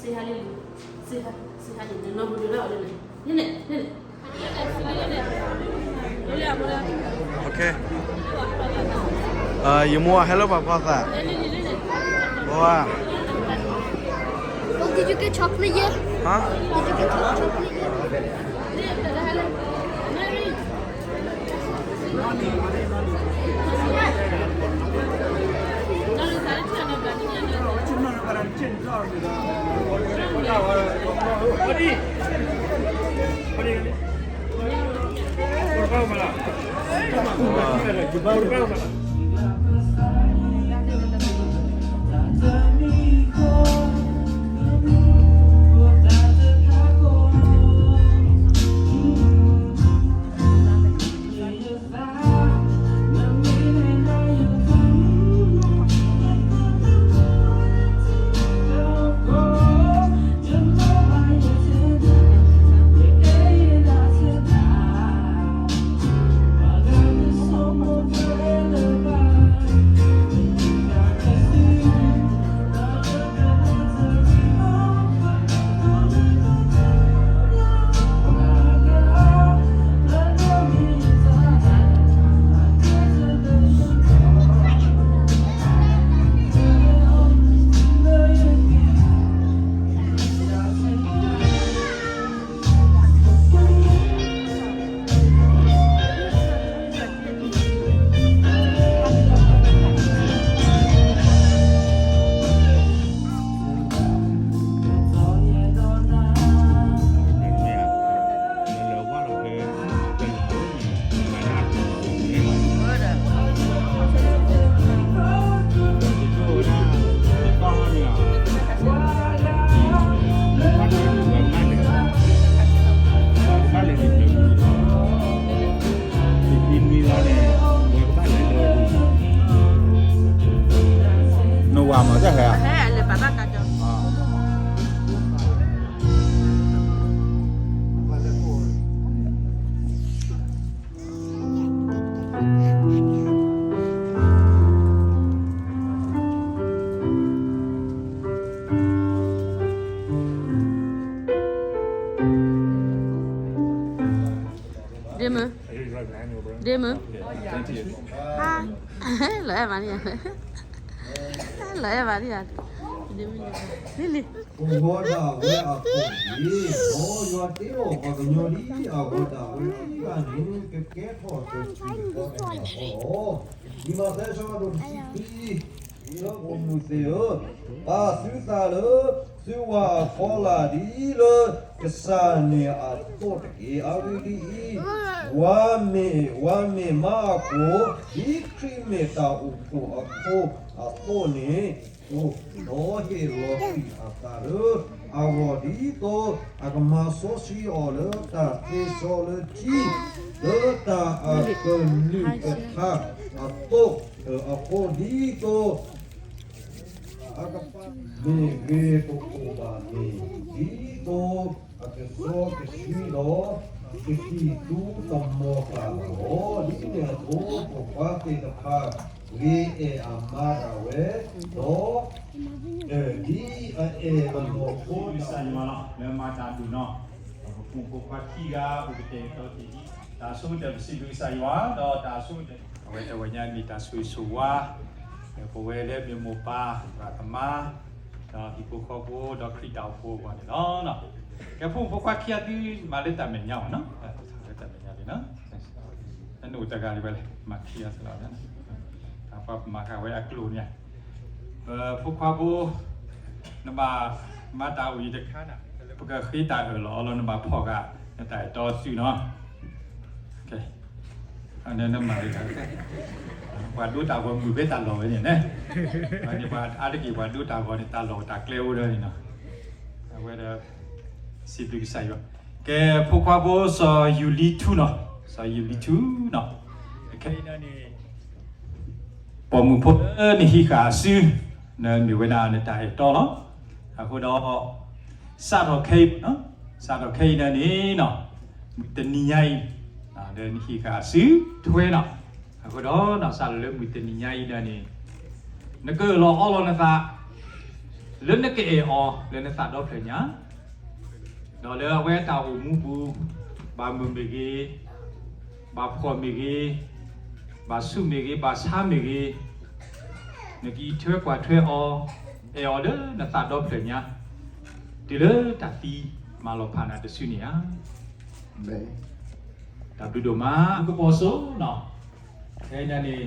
Say hallelujah. Say hi. Say hi. နနီၢ်ပူၤဒိၣ်ဒၣ်အီၤလၢန့ၣ်. န့ၣ်န့ၣ်, န့ၣ်န့ၣ်. Okay. ယမိၢ် hello ပှၤဖီသး. ဘဝါ. Oh, did you get chocolate yet? Huh? Did you get chocolate yet? Nô wa mă tăhea. Hea, lăbaba kajă. Dê mơ. Dê mơ. Ha. Lơ ê Maria. Lơ ê Maria. Dê mơ. Lili. အိၣ်ဂီၤဒၣ်ဝဲအခိၣ်န့ၣ်, ဒီးယွၤတ့လီၤပှၤကညီဒ်အဂီၤဒၣ်ဝဲအံၤန့ၣ် ကကဲထီၣ်တၢ်ထူးတၢ်တီၤန့ၣ်အဃိလီၤ. လံာ်မးသဲ အဆၢဒိၣ်တဆံခွံ, လၢပိာ်မုၣ်သ့ၣ်ဧၢ, ပာ်သုသးလၢ သုဝၤအဖီလာ်ဒ်လၢကစၢ်န့ၣ်အသိးတက့ၢ်. အဂ့ၢ်ဒ်အံၤ, ဝၤမ့ၢ်, ဝၤမ့ၢ်မါအခိၣ်, ဒ်ခရံာ်မ့ၢ်တၢ်အိၣ်ဖှိၣ်အဖိအသိးန့ၣ်, ဒီးဟ့ၣ်လီၤကွံာ်အသးလၢအဂီၢ်ဒ်သိးအကမၤစီဆှံအီၤလၢတၢ်သ့စီလၢထံ, လၢတၢ်အကလုၢ်ကထါအသိး, အဃိဒ်သိး အကပာ်မ့ၢ်ဂ့ၤပကိးဘၣ်န့ၣ်, ဒ်သိးအကစီကဆှံဒီး ကသံၣ်သူသမီၤဃၣ်လီၤ. ဒ်န့ၣ်အသိး ဖိခွါသ့ၣ်တဖၣ် ဂ့ၤအဲၣ်အမါဒၣ်ဝဲ, ဒီး ဒ်အအဲၣ်အလီၢ်ဖိဒၣ်ဝဲ လၢမၤတၢ်ဒိၣ်နီၤ, ပဖိမုၣ်ဖိခွါခံဂၤအိၣ်ကတဲာ်ကတီၤတ့ၢ်ဒံး တၢ်ဆိကတၢၢ်ပစံးဘျုးကစၢ်ယွၤ ဒီးတၢ်ဆိကတၢၢ် အဝဲတဝဲညါမ့ၢ်တၢ်ဆိၣ်ဂ့ၤဆိၣ်ဝါ ပဝဲလၢမ့ၢ်မိၢ်ပၢ် ပှၤကမါ ဒီးဟံၣ်ဖိဃီဖိဒီးခရံာ်တၢ်အိၣ်ဖှိၣ်အဂီၢ်န့ၣ်လီၤ. ကဲ ဖိမုၣ်ဖိခွါခံဂၤသုမၤလၢတၢ်မဲာ်ညါဘၣ်နီၤ, မၤလၢတၢ်မဲာ်ညါလံနီၤ, နအိၣ်တဂၤလံဝဲလဲၣ် မၤခံဂၤသလီၤ, ပှၤပမၤဃာ်ဝဲအကျိၤန့ၣ် ပဖိခွါဖိ နဘၣ်မၤတၢ်အိၣ်ယံၤတခါနၤ, ပကဃ့တၢ်အၢၣ်လီၤအီလီၤ နဘၣ်ဖီၣ်ဃာ် နတၢ်အဲၣ်တီသုနီၤ, နမၤလၢတၢ် ပှၤဒိတၢ်ဂီၤမုာ်ဖဲတၢ်လီၢ်ဝဲန့ၣ်န့ၣ်, ပှၤအါတက့ၢ်ပှၤဒိတၢ်ဂီၤန့ၣ် တၢ်လီၢ်တၢ်ကျဲအိၣ်ဒီးန့ၣ်နီၤ, အဝဲဒီး စံးဘျုးကစၢ်ယွၤ, ကဲ ဖိခွါဖိစီၤယူၤလံထူနီၤ, စီၤယူၤလံထူနီၤ, ခဲအံၤန့ၣ် ပိာ်မုၣ်ဖိလၢနဟံးဃာ်အစု နမ့ၢ်ဝဲဒၣ်နတၢ်အဲၣ်တီလီၤ. အဃိဒီး စးထီၣ်ခဲအံၤ, စးထီၣ်ခဲအံၤန့ၣ်နီၤ, မုၢ်တနံၤညါအံၤ လၢနဟံးဃာ်အစုထွဲနီၤ, အဃိဒီး စးထီၣ်လၢမုၢ်တနံၤညါအံၤဒၣ်န့ၣ် နကအၢၣ်လီၤအီလီၤနသး လၢနကအဲၣ်အီၤလၢနသးဒီဖျၢၣ်ညါ, ဒီးလၢအဝဲအတၢ်အိၣ်မူပူၤ, ဘၣ်မုာ်မ့ၢ်ဂ့ၤ, ဘၣ်ဖှီၣ်မ့ၢ်ဂ့ၤ, ဘၣ်ဆူးမ့ၢ်ဂ့ၤ, ဘၣ်ဆါမ့ၢ်ဂ့ၤ, နကအံးထွဲကွၢ်ထွဲအီၤ, အဲၣ်အီၤလၢနသးဒီဖျၢၣ်ညါ, တုၤလၢတၢ်သံမၤလီၤဖးနၤတစုန့ၣ်ဧါ. တၢ်ဘျုးဒိၣ်မး ကပီၤစိနီၤ. ဖဲန့ၣ်န့ၣ်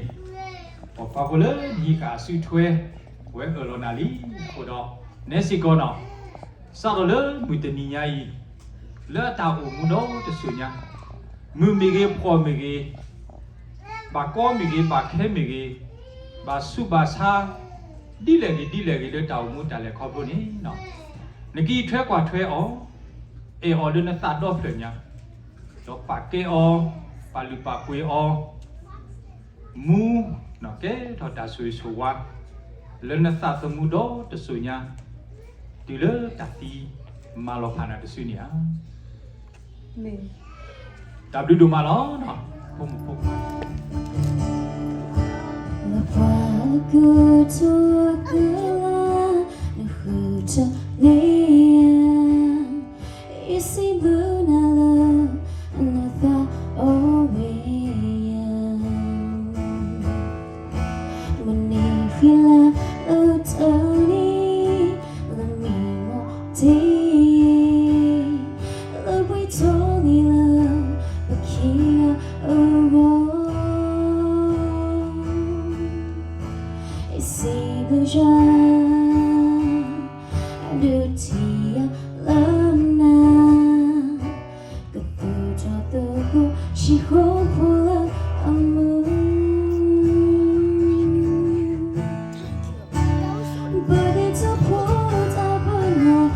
ပိာ်ခွါဖိလၢနဟံးဃာ်အစုထွဲ ဝဲအၢၣ်လီၤနၤလံအဃိဒီး နဲစ့ၢ်ကီးနီၤ, စးထီၣ်လၢမုၢ်တနံၤညါအံၤ လၢအတၢ်အိၣ်မူဒီတစိၤညါ, မုာ်မ့ၢ်ဂ့ၤ, ဖှီၣ်မ့ၢ်ဂ့ၤ, ဘၣ်ကီမ့ၢ်ဂ့ၤ, ဘၣ်ခဲမ့ၢ်ဂ့ၤ, ဘၣ်ဆူးဘၣ်ဆါ ဒ်လဲၣ်ဂ့ၤဒ်လဲၣ်ဂ့ၤ လၢတၢ်အိၣ်မူတၢ်လဲၤခီဖျိန့ၣ် နကအံးထွဲကွၢ်ထွဲအီၤ, အဲၣ်အီၤလၢနသးဒီဖျၢၣ်ညါ, ဒီးပာ်ကဲအီၤ, ပာ်လုၢ်ပာ်ပှ့ၤအီၤ, မူ ကဲထီၣ်တၢ်ဆိၣ်ဂ့ၤဆိၣ်ဝါ လၢနသးသမူဒီတစိၤညါ, တုၤလၢတၢ်သံမၤလီၤဖးနၤတစုန့ၣ်ဧါ. တၢ်ဘျုးဒိၣ်မးလီၤ. ဖိမုၣ်ဖိခွါ လၢပှၤကူၣ်ထူၣ်ကလာ် နဃုထၢန့ၢ်ယၤ ယစံးဘျုးနၤလၢ နသးအိၣ်ဝဲယၤ မုၢ်နံၤဃံလၤလၢတနံၤ လၢမံမီၢ်တ့ၢ် လၢပှဲၤထီၣ်လံလၢ ပခံဂၤအဂီၢ် ယစံးဘျုးယွၤ ဒုးထံၣ်ယၤလၢနၤ ကသူၣ်ထီၣ်သကိး ဟံၣ်ဖိဃီဖိလၢအမုာ် ပှၤကထီၣ်ဖိတၢ်ပနီၣ်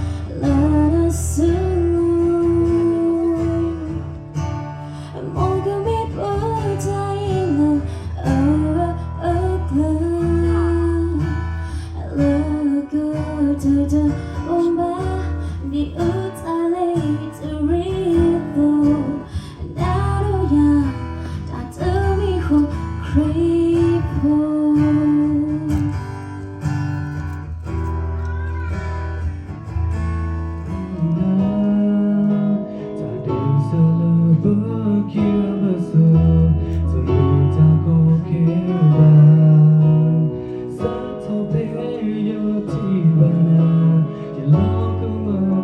လၢတၢ်စုလီၢ် မ်ကမ့ၢ်ပတၢ်အ့ၣ်လိာ်အဂၢၢ်အကျၢၤ လၢကတၢၢ်တၢ်အိၣ်ဘၣ် ဒ်အုၣ်တၢ်လၢတရံးအသိ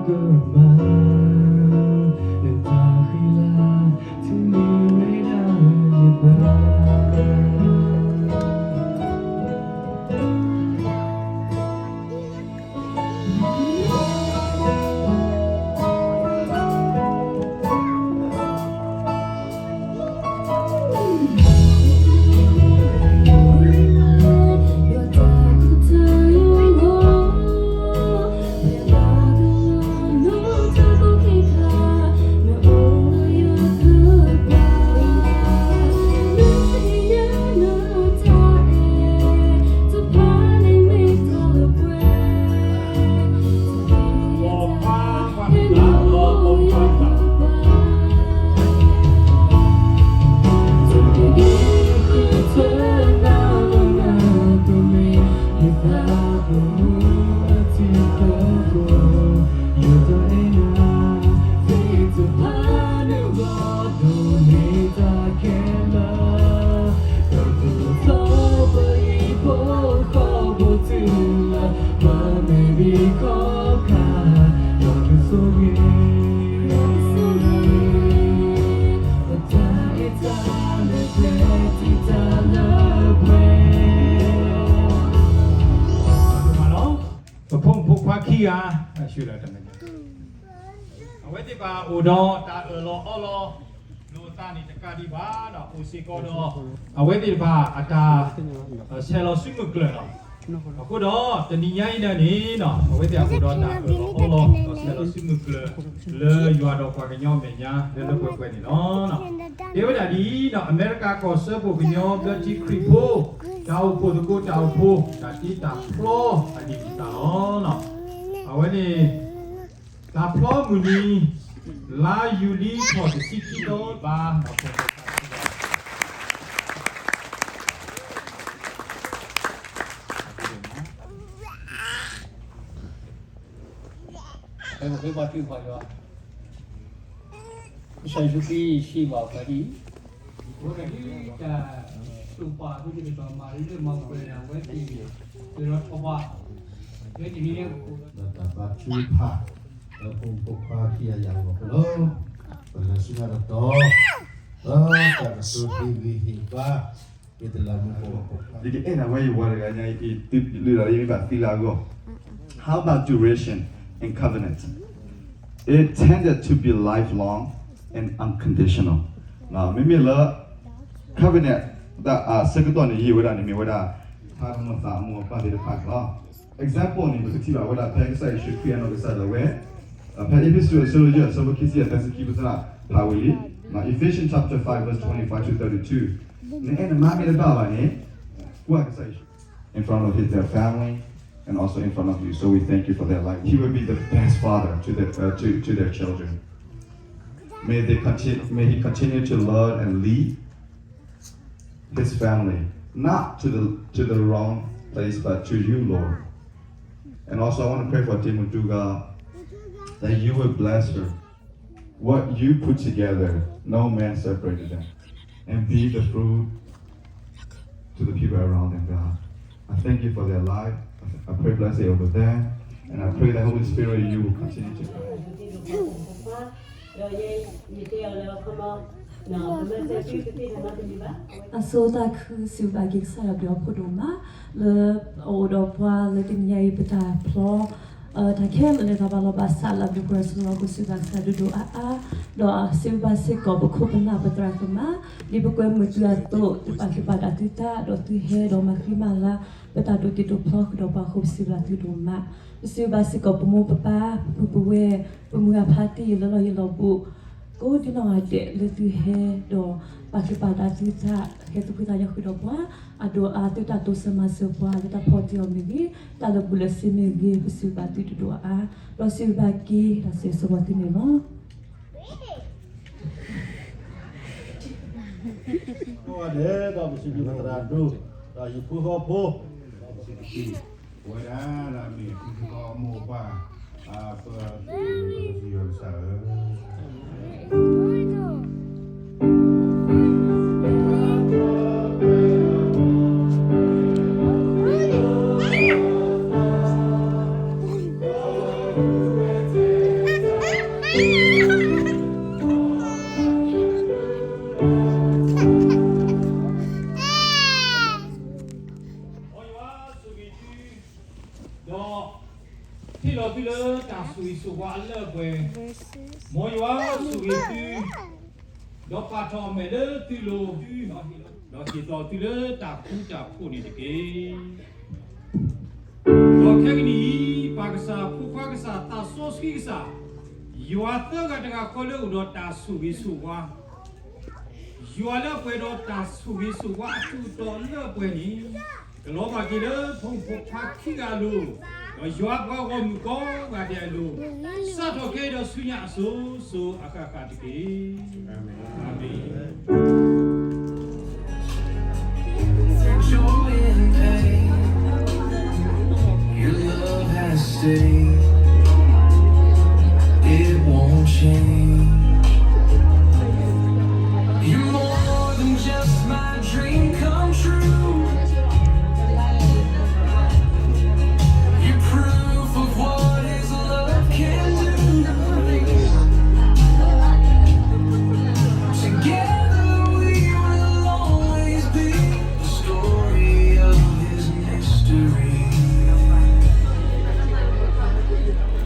း နၤဒီးယၤ တၢ်တမံၤဃီခရံာ်ဖိ တၢ်ဒုးစၢ်လၢပခံဂၤဘၢၣ်စၢၤ တမ့ၢ်တၢ်ကီကဲဘၣ် စးထီၣ်ဖဲယထံၣ်ဘၣ်နၤ ယလီၤကမၢကမၣ် နတၢ်ဃံလၤ ထံၣ်န့ၢ်ဝဲဒၣ်ယသး ပဖိမုၣ်ဖိခွါခံဂၤ အဝဲသ့ၣ်တဖၣ် အိၣ်ဒီးတၢ်အၢၣ်လီၤအီလီၤ လိာ်သးန့ၣ်တကးဒံးဘၣ်ဒီး အိၣ်စ့ၢ်ကီးဒီး အဝဲသ့ၣ်တဖၣ်အတၢ် ဆဲးလီၤစုမုၢ်ကျၢၤလီၤ. အဃိဒီး တနံၤညါအံၤန့ၣ်န့ၣ် အဝဲသ့ၣ်အအိၣ်ဒီးတၢ်အၢၣ်လီၤအီလီၤ ဒီးဆဲးလီၤစုမုၢ်ကျၢၤ လၢယွၤဒီးပှၤကညီအမဲာ်ညါ လၢလၢပှဲၤပှဲၤန့ၣ်လီၤ. တဲဝဲဒၣ်ဒ်အံၤ, အမဲရကၤကီၢ်စၢဖှိၣ်ကညီဘျၢထံခရံာ်ဖိ တၢ်အိၣ်ဖှိၣ်သကိးတၢ်အိၣ်ဖှိၣ် တၢ်တ့တၢ်ဖျီအနံၣ်အသးလီၤ. အဝဲန့ၣ် တၢ်ဖျီမုၢ်နံၤ လါယူၤလံထီၣ်တဆံခံသီဘၣ် ဒီးဖိမုၣ်ဖိခွါခံဂၤ တၢ်ဘျုးဒိၣ်မး တၢ်ဘျုးဒိၣ်မး. ပဃ့ဘါထုကဖၣ်ဒီး ကစၢ်ယ့ၣ်ၡူးခရံာ်စံးဘၣ်ပှၤဒ်အံၤ, အဃိဒီးဒ်တၢ်တိာ်ပာ်အသိးန့ၣ် ကစၢ်မၤလၢမၤပှဲၤဒၣ်ဝဲသ့ၣ် ဒီးထီၣ်ဘး ဝဲတနံၤန့ၣ် ဒီးတၢ်ဘါထုကဖၣ် ဒီးဖိမုၣ်ဖိခွါခံဂၤအဂီၢ်ဖိလီၤ. ပကစၢ်စံးဘၣ်တတီၤ ဒီးတၢ်ကတိၤဟ့ၣ်ဂံၢ်ဟ့ၣ်ဘါ ယကအဲၣ်ဒၣ်ဝဲယဝၤတဂၤညါအံၤ တုၤလၢယမ့ၢ်ဘၣ်သံလၢအဂီၢ် How about duration and covenant? It tended to be lifelong and unconditional. မ့မ့ၢ်လၢ covenant တၢ်အဆၢကတီၢ်န့ၣ် ယံာ်ဝဲဒၣ်န့ၣ် မ့ၢ်ဝဲဒၣ် ဖးဒိၣ်မသးအမိၢ်အပၢ်သ့ၣ်တဖၣ်န့ၣ်လီၤ. Example န့ၣ် ပကထံၣ်ဘၣ်ဝဲဒၣ်ဖဲကစၢ်ယ့ၣ်ၡူးခရံာ်အနီၢ်ကစၢ်ဒၣ်ဝဲ ဖဲအ့းဖ့းစူးအဆၢဒိၣ်ယဲၢ်အဆၢဖိခံဆံယဲၢ် သၢဆံခံ ပသရၣ်ဖးဝံၤလံ. Ephesians chapter five verse twenty-five to thirty-two. နအဲၣ်နမါမ့ၢ်တဘၣ်ဘၣ်န့ၣ် ကွၢ်ကစၢ်ယ့ၣ်ၡူး in front of his, their family and also in front of you. So we thank you for their life. He will be the best father to their, uh, to, to their children. May they continue, may he continue to love and lead his family, not to the, to the wrong place, but to you, Lord. And also, I want to pray for Timutuga, that you will bless her. What you put together, no man separated them. And be the fruit to the people around them, God. I thank you for their life. I pray blessing over them. And I pray that Holy Spirit, you will continue to guide. အဆိသးခုစံးဘျုးက့ၤကစၢ်ယွၤဘျုးအဖှိၣ်ဒိၣ်မး လၢအအိၣ်ဒီးပှၤလၢတနံၤညါအံၤ ပတၢ်ဖျီ တၢ်ခဲလၢာ်န့ၣ် သးဘၣ်လီၤဘၣ်စးလၢအဘျုးအဖှိၣ်စလီၤ ကစံးဘျုးကစၢ်ဒိၣ်ဒိၣ်အါအါ ဒီးစံးဘျုးဘၣ်စ့ၢ်ကီးပခိၣ်ပနၢ်ပသရၣ်သမါ ဒ်ပကွဲမုာ်သုအသိး သုပာ်ချံပာ်ဒၣ်သုသး ဒီးသုဟဲဒီးမၤဃံမၤလၤ ပတၢ်ဒိးတ့ဒိးဖျီဃုာ်ဒီးပှၤအဃိ ပစံးဘျုးသုဒိၣ်မး ပစံးဘျုးဘၣ်စ့ၢ်ကီးပမိၢ်ပပၢ် ပပုၢ်ပဝဲၢ် ပမုၢ်ဂၢ်ဖါတံၢ် လၢလီၢ်ယံၤလီၢ်ဘူး ကိးဒံနီၢ်ဂၤဒဲးလၢသုဟဲဒီး ပာ်ချံပာ်ဒၣ်သုသး ဟဲသူၣ်ဖှံသးညီဃုာ်ဒီးပှၤ အဒိးအါသုတၢ်တိစၢၤမၤစၢၤပှၤ လၢတၢ်ဖီၣ်တံၢ်အီၤမ့ၢ်ဂ့ၤ တၢ်လၢာ်ဘူၣ်လၢာ်စ့မ့ၢ်ဂ့ၤ ပစံးဘျုးသုဒိၣ်ဒိၣ်အါအါ ဒီးစံးဘျုးဘၣ်က့ၤတၢ်စံးဆၢပှၤသုန့ၣ်လီၤ. ကိးဂၤဒဲး ဒီးပစံးဘျုးပသရၣ်ဒိၣ် ဒီးဟံၣ်ဖိဃီဖိ ဒီးပစံးဘျုး ပဝဲဒၣ်လၢအမ့ၢ်ဟံၣ်ဖိဃီဖိအမိၢ်အပၢ် အပစံးဘျုးကစၢ်ဧၢ မ်ယွၤဆိၣ်ဂ့ၤသု ဒီး ဟ့ၣ်လီၤသုလၢတၢ်ဆိၣ်ဂ့ၤဆိၣ်ဝါအလၢအပှဲၤ, မ်ယွၤဆိၣ်ဂ့ၤသု ဒီးပာ်ထီၣ်အမဲာ်လၢသုလိၤ, ဒီးဟ့ၣ်လီၤသုလၢတၢ်ဃူတၢ်ဖိးန့ၣ်တက့ၢ်. ဒီးခဲကနံၣ်အံၤ ပၢ်ကစၢ် ဖိခွါကစၢ် သးစီဆှံကစၢ်, ယွၤသၢဂၤတဂၤဃီလၢအိၣ်ဒီးတၢ်ဆိၣ်ဂ့ၤဆိၣ်ဝါ ယွၤလၢအပှဲၤဒီးတၢ်ဆိၣ်ဂ့ၤဆိၣ်ဝါအထူးအတီၤလၢအပှဲၤန့ၣ်, ကလီၤဘၣ်က့ၤလၢဖိမုၣ်ဖိခွါခံဂၤအလိၤ, ဒီးယွၤပှၤဂီၢ်မုၢ်ကိးဂၤဒဲးအလိၤ, စးထီၣ်က့ၤဒီးဆူညါအစိၤစိၤအဃၣ်ဃၣ်တက့ၢ်. အၤမ့ၣ်. Joy and pain, your love has stayed. It won't change. You're more than just my dream come true. You're proof of what his love can do. Together we will always be the story of his mystery.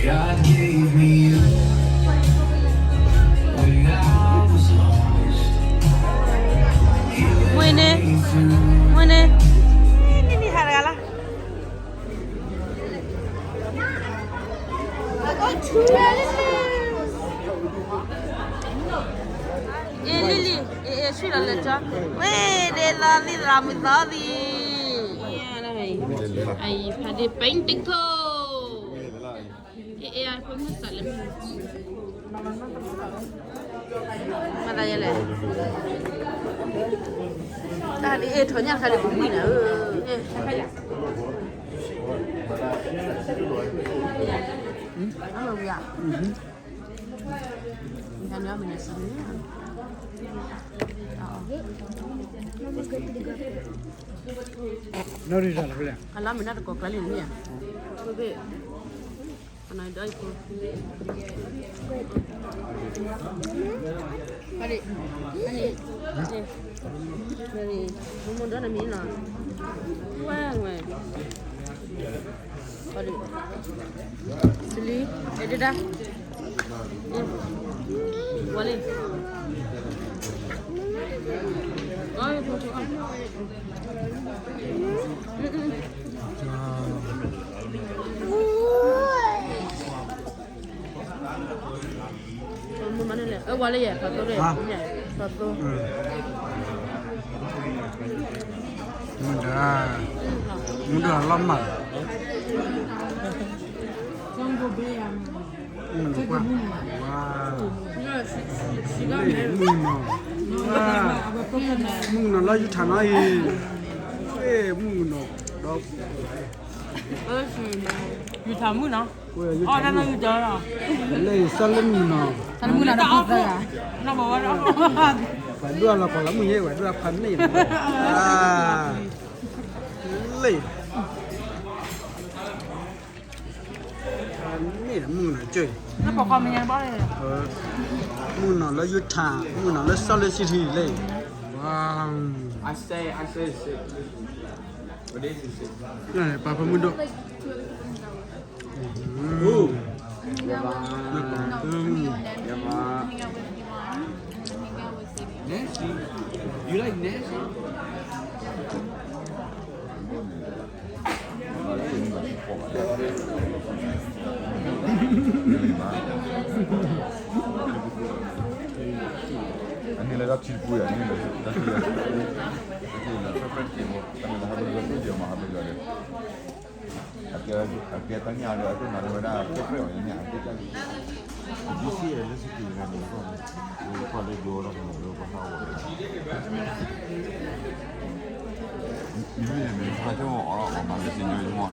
God gave me you when I was lost. He led me through. Mwen ne, mwen ne. Ni ni ha la. Ê, Lily, ê, ê, suy lò lẹ chó. Wê, đê lo, Lily lo, mùi tó gì. Ai, phải đi bánh trứng thôi. Ê, ê, ai, không có sẵn lắm. Mà ta vậy lẹ. Ta đi, ê, thôi nha, khai đi cũng đi nữa. Ê. အမဝံၤဧါ, မ့ၢ်န့ၣ်မ့ၢ်န့ၣ်စံးန့ၣ်, အလီၤမ့ၢ်န့ၣ်တကိးကျါလံန့ၣ်ဧါ, ဘ့ၣ် Ready? Ready? Ready? မူဒိၣ်နမံၤနီၤ, ဝဲဝဲ, စလံ, အဲဒဒၣ်, ဝါလံ, မ့ၢ်န့ၣ်လဲၣ်, အဝါလၢယဲ, ဖးသိ, ဖးသိ, မူဒၣ်, မူဒၣ်အလီၤမၢ်, မုၢ်နၤကွၢ်, ဝါ, မုၢ်နီၤ, မုၢ်နီၤလၢယူထၣ်နီၤအံၤ, မုၢ်နီၤ, ဒီး ယူထၣ်မုၢ်နီၤ, အီၣ်တၢ်နီၢ်ယူထၣ်လီၤ, လၢစီၤလၢမုၢ်နီၤ, ပှၤဒိၣ်လီၤပှၤလၢမုၢ်ယဲ ပှၤဒိၣ်ဖးန့ၣ်, လၢ ဖးန့ၣ်မုၢ်နီၤကၢၢ်, မုၢ်နီၤလၢယူထၣ်, မုၢ်နီၤလၢစီၤလၢစံထံလၢ, ဝါ, ပှၤဖးမုၢ်ဒိၣ်, အန့ၣ်လၢတၢ်ထံတပူၤယါ, အန့ၣ်လၢတၢ်ထံ, တၢ်ထံလၢ separate table, တၢ်မ့ၢ်လၢဟးဘၣ်ဒီးတၢ်ယဲမၤဟးဘၣ်ဒီး, အကဲတၢ်ညၣ်ဒီး အကဲမၤတဝဲဒၣ် separate အီၤညၣ်, အကဲတၢ်, အကဲစံးလၢစံးက့ၤဝဲဒၣ်န့ၣ်, ကွၢ်လၢယိဒီးပှၤဟးဂီၤ, မ့မ့ၢ်မ့ၢ်ဖးကၠီအီၤလီၤ ပှၤမၤလၢစံၣ်ညီၣ်